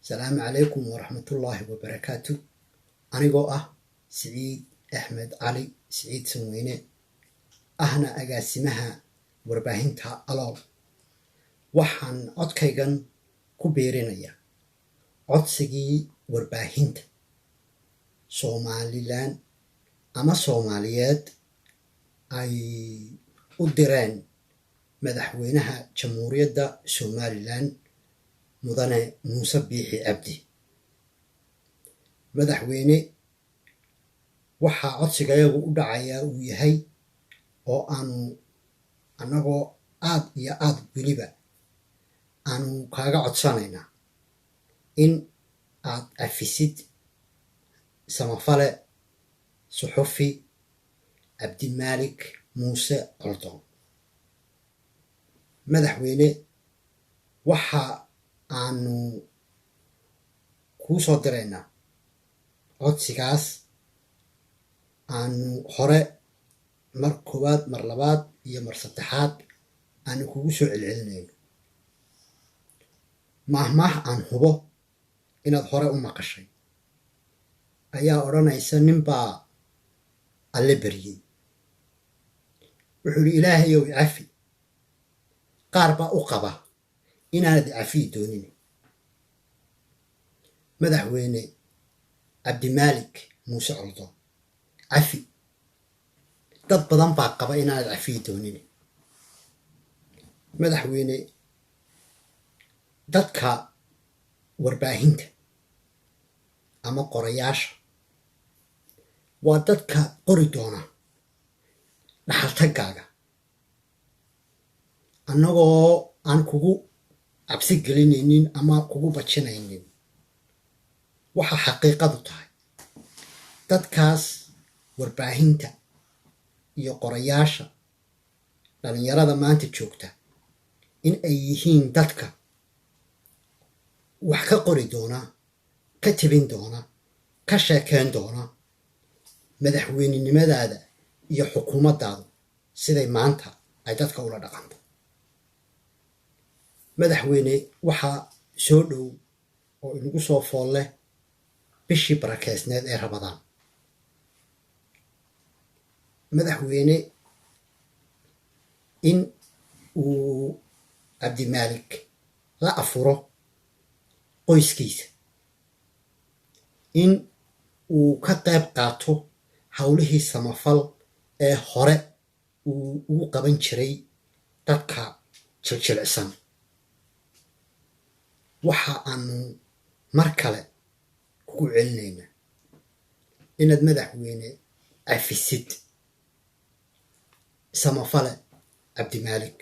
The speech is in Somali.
Asalaamu calaykum waraxmatullaahi wabarakaatu. Anigoo ah Siciid Axmed Cali Siciid Sanweyne, ahna agaasimaha warbaahinta Alool, waxaan codkaygan ku biirinayaa codsigii warbaahinta Somalilan ama Soomaaliyeed ay u direen madaxweynaha Jamhuuriyadda Somalilan, Mudane Muuse Biixi Cabdi. Madaxweyne, waxaa codsigayagu u dhacayaa uu yahay oo aanu annagoo aad iyo aad weliba aanu kaaga codsanaynaa in aad cafisid samafale suxufi Cabdimaalik Muuse Coldoon. Madaxweyne, waxa aanu kuu soo diraynaa codsigaas aanu hore mar koowaad, mar labaad iyo mar saddexaad aanu kugu soo celcelinayno. Maahmaah aan hubo inaad hore u maqashay ayaa odhanaysa: ninbaa Alle beriyey, wuxuu idhi, "Ilaahayow, icafi, qaar baa u qaba inaanad icafiyi doonin." Madaxweyne, Cabdimaalik Muuse Coldoon cafi, dad badan baa qaba inaanad cafiyi doonin. Madaxweyne, dadka warbaahinta ama qorayaasha waa dadka qori doona dhaxaltagaaga. Annagoo aan kugu cabsi gelinaynin ama kugu bajinaynin, waxa xaqiiqadu tahay dadkaas warbaahinta iyo qorayaasha dhalinyarada maanta joogta in ay yihiin dadka wax ka qori doona, ka tebin doona, ka sheekeyn doona madaxweynenimadaada iyo xukuumaddaadu siday maanta ay dadka ula dhaqanto. Madaxweyne, waxaa soo dhow oo inagu soo fool leh bishii barakeysneed ee Ramadaan. Madaxweyne, in uu Cabdimaalik la afuro qoyskiisa, in uu ka qayb qaato howlihii samafal ee hore uu ugu qaban jiray dadka jiljilicsan, waxa aanu mar kale kugu celinaynaa inaad, madaxweyne, cafisid samafale Cabdimaalik.